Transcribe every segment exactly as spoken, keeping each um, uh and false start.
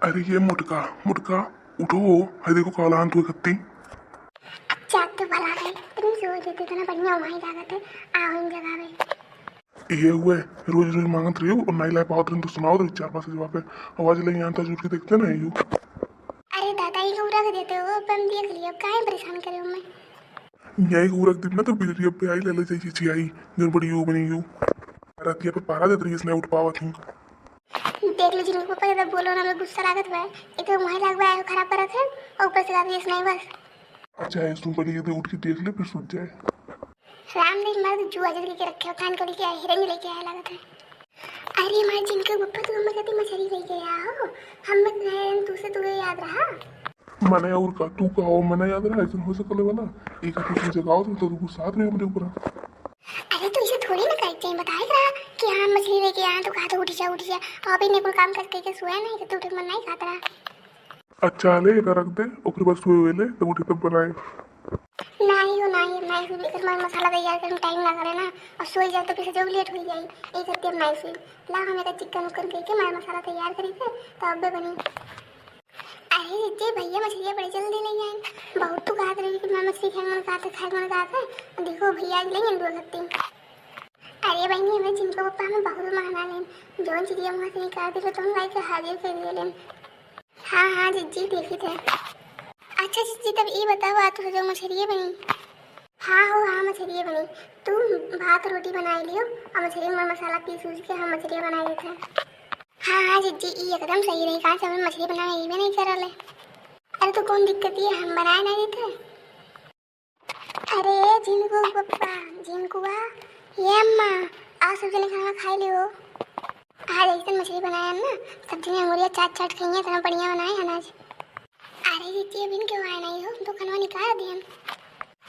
अरे ये मोटका, मोटका, उठो, है देखो काला हाथ हुए खत्ती। अब जाग तो भला है, तुम सो जाते तो ना बढ़िया वहीं जागत है, आओ इन जगह में। ये हुए, रोज रोज मांगत रहियो और नाई लाई पावत रहिन तो सुनाओ तो चार पांच जवाब है। आवाज ले यहाँ था, उठ के देखते ना यू। अरे दादा, ये उड़ा के देते हो, अब हम देख लियो, अब काहे परेशान करे हो मैं? यही उड़ा के दिन ना तो बिजली अब पे आई ले ले जाइए चिचियाई, जो बड़ी यू बनी यू। रतिया पे पारा देत रही इसने उठ पावत ही। देख लीजिए, इनको पहले बोलो ना, हमें गुस्सा लागत बा। एक तो वहीं लगवा है, खराब करत है, और ऊपर से गाली सुनाई बस। अच्छा है, तुम पहले ये उठ के देख ले, फिर सोच जाए। राम देख, मर्द जुआ जल के रखे हो, कान को लेके आए, हिरन लेके आए लागत है। अरे माँ, जिनके ऊपर तू हमें कहती मछली लेके आया हो, हम मत रहे, तू से तुझे याद रहा। मने और का, तू का हो, मने याद रहा, ऐसा हो सकले वाला। एक आदमी तुम जगाओ तो, तो तू साथ में हमरे ऊपर। अरे तो इसे थोड़ी ना कहे चाहिए, बताए रहा कि हाँ मछली लेके आया, तो कहा तो उठ जा, उठ जा। तो अभी ने कुल काम करके के सोया नहीं, तो तू ठीक मन नहीं खाता रहा। अच्छा ले, एका रख दे, ओकरे बाद सोए वेले, तब उठे तब बनाए। नाही हो, नाही, नाही हो, एकर मर मसाला तैयार करे में टाइम लगा रहे ना, और सोए जाए तो फिर से जब लेट हो जाए, एक करके अब नाही सोई। ला, हम एकर चिकन उकन करके मर मसाला तैयार करी थे, तो अब्बे बनी। अरे जीजी, भैया मछलिया बड़ी जल्दी ले आए, बहुत तू कहत रही कि मैं मछली खाए मन कहत है, खाए मन कहत है, देखो भैया आज ले आए दो गत्ती। अरे बहनी, हमें जिनको पप्पा हमें बहुत माना लेन, जौन चिड़िया वहाँ से निकाल दिलो, तो हम लाई के हाजिर कर दिए लेन। हाँ, हाँ, जीजी, देखी थे। अच्छा, जीजी, तब ई बताओ, आज तो जो मछरिये बनी। हाँ हो, हाँ, मछरिये बनी। तू भात रोटी बनाई लियो, और मछरी में मसाला पीस उस के हम मछरिये बनाई देते हैं। हाँ, हाँ, जीजी, ई एकदम सही रही, कहाँ से हमें मछरी बनावे, ई भी नहीं करल है। अरे, तो कौन दिक्कत ये, हम बनाए नहीं देते। अरे झिनकू पप्पा, झिनकुआ, ये अम्मा, आओ सब जने खाना खाई लियो। आज ऐसन मछली बनाया ना, सब जने अंगुरिया चाट चाट खाइए, इतना बढ़िया बनाए हैं आज। अरे जीजी, अभी क्यों आए नहीं हो, तो खनवा निकाल दिया।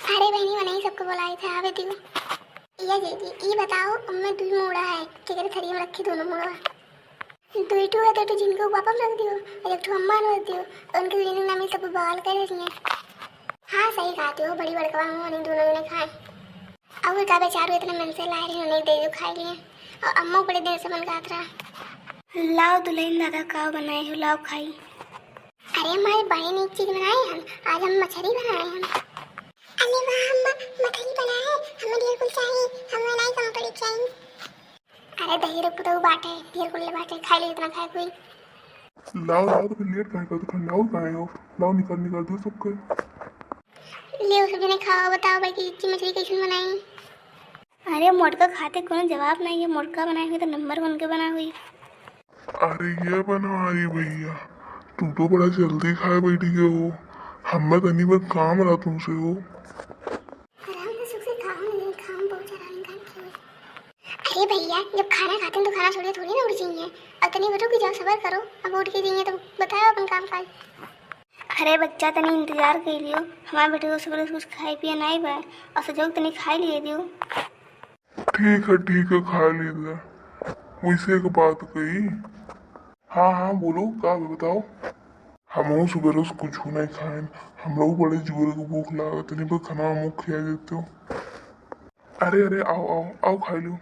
अरे बहनी, बनाई सबको बुलाई थे, आवे दियो। ये जीजी, ई बताओ, उनमें दुई मूड़ा है, केकरे थरिया में रखी दोनों मूड़ा? दुई ठो है, तो एक ठो झिनकू पापा में रख दियो, और एक ठो अम्मा में रख दियो, उनके दोनों नाम ही सब बवाल कर रही हैं। हाँ, सही कहते हो, बड़ी बड़कवा मुँह नहीं दोनों जने खाए। और का बेचारू इतने मन से लाए रही, उन्हें दे दो, खाई लिए। और अम्मा बड़े दिन से मन कहत रहा। लाओ दुल्हन दादा, का बनाए हो, लाओ खाई। अरे हमारी बहन एक चीज बनाए हम, आज हम मछली बनाए हम। अरे वाह अम्मा, मछली बनाए, हमें ढेर कुल चाहिए, हमें नहीं कम पड़ी चाहिए। अरे दही रुक तो बाटे, ढेर कुल बाटे, खाई ले जितना खाए कोई। लाओ, लाओ, तो फिर लेट काहे करत हो? लाओ, काहे हो? लाओ, निकाल, निकाल दो सबके। ले, सब जने खाओ, बताओ भाई कि इतनी मछली कैसे बनाई? अरे, मोटका खाते कोनो जवाब नहीं है, मोटका बनाए हुए तो नंबर वन के बना हुई। अरे, ये बनवारी भैया, तू तो बड़ा जल्दी खाए बैठ गए हो, हमें तनी बर काम रहा तुमसे हो। आराम से सुख से खाओ, नहीं खाओ, बहुत सारा नहीं खाए। अरे भैया, जब खाना खाते हैं तो खाना छोड़िए थोड़ी ना उठ जाइए। अब तनी रुक जाओ, सबर करो, अब उठ के जाइए तो बताओ अपन काम काज। अरे बच्चा, तनी इंतजार कर लियो, हमारे बेटे को सुबह से कुछ खाए पिए नहीं बा, और सजो तनी खाए लिए दियो। ठीक है, ठीक है, खा लीजिए। वैसे एक बात कही। हाँ, हाँ, बोलो, का बा, बताओ। हमहू सुबह से कुछ नहीं खाएन, हमरो बड़े जोर के भूख लागत, नहीं पर खाना हमहू खिया देते हो। अरे, अरे, आओ, आओ, आओ, खा लो।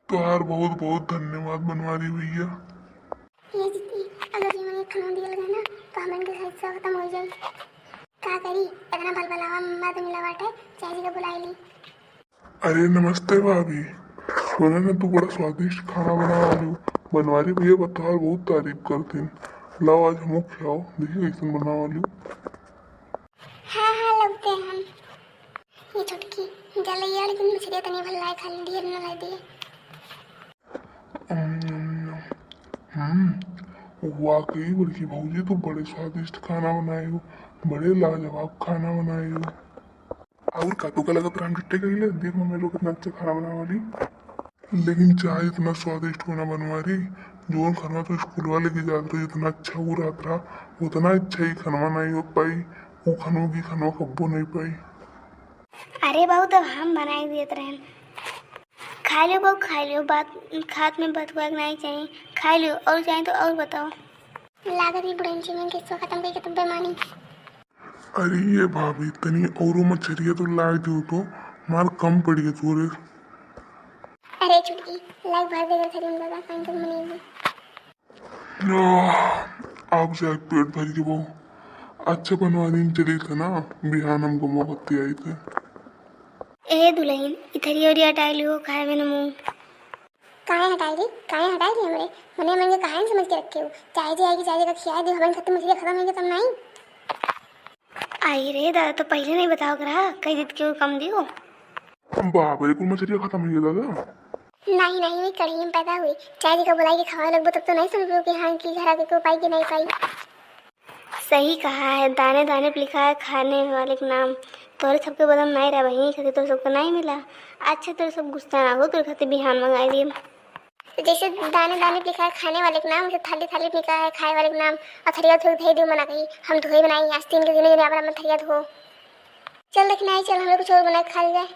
तोहार बहुत, बहुत धन्यवाद बनवारी भैया। ये जीजी, अगर जीवन एक खाना दियल गए ना, तो हमन के साथ सब खत्म हो जाए। का करी, इतना भलभलावा मर्द मिला बाटे, चाची के बुलाई ली। अरे नमस्ते भाभी, सुने ना तू बड़ा स्वादिष्ट खाना बनावा लियो। बनवारी भैया बताओ बहुत तारीफ करतीन। लाओ आज हमहू खियाओ, देखी कैसन बनावा लियो। हाँ हाँ लगते हैं हम। ये छोटकी जल यार, लेकिन मछलिया तनी भल लाए, खाली ढेर न ला दिए। हम्म, वाकई बड़की भौजी, तू बड़े स्वादिष्ट खाना बनाए हो, बड़े लाजवाब खाना बनाए हो। और का, तू का लगत रहा हम झुट्टे कहिले? देख मम्मी लोग कितना अच्छा खाना बनावा ली। लेकिन चाहे इतना स्वादिष्ट हो ना बनवारी, जोन खाना तो स्कूलवा लेके जात रहे, इतना अच्छा वो रहत रहा, उतना अच्छा ही खाना नहीं हो पाई। वो खानों की खाना कब्बो नहीं पाई। अरे बहू, तब हम बनाई देत रहन। खा लियो बहू, खा लियो, बात खात में बतुआए के नहीं चाहिए। खा लियो, और चाहिए तो और बताओ। लागत ही बुढ़नची में किस्सा खत्म करके तुम बेमानी। अरे ये भाभी, तनी औरो मछरिया तो लाग दियो तो, मार कम पड़ी है थोड़े। अरे छुटकी, लाग भर देगा थरी में दादा, कान तक मनेगी। आह, अब जाए पेट भर के बहू। अच्छा बनवा दिन चली थे ना, बिहान हम गमो बत्ती आई थे। ए दुलहिन, ई थरिया उरिया हटाई लियो, खाए में न मुँह। काहे हटाई ली, काहे हटाई ली हमरे? मने मन के काहे न समझ के रखे हो? चाहे जे आएगी, चाहे जेका खियाए दे, हमन खत्म मछली खत्म होइगे तब नहीं। आई रे दादा, तो पहिले नहीं बताओ करा, कही देत केहू कम दियो। बाप रे, कुल मछलिया खत्म होइगे दादा। नहीं, नहीं, वही कढ़ी में पैदा हुई। चाहे जेका बुलाई के खवाए लगबो, तब तो नहीं समझबो कि हाँ, कि घर आके केहू पाई कि नहीं पाई। सही कहा है, दाने दाने पे लिखा है खाने वाले का नाम। तोरे सबके बदम नहीं रहा बहिनी, खातिर तोरे सबको नहीं मिला। अच्छा, तोरे सब गुस्सा ना हो, तोरे खातिर बिहान मंगाई दिए। तो जैसे दाने दाने पे लिखा है खाने वाले का नाम, वैसे थाली थाली पे लिखा है खाए वाले का नाम। और थरिया थोड़ी धोई दियो, मना कही, हम धोई बनाई, आज तीन के दिन जने अपना थरिया धो। चल दखिनाई, चल, हमें कुछ और बना के खा जाए।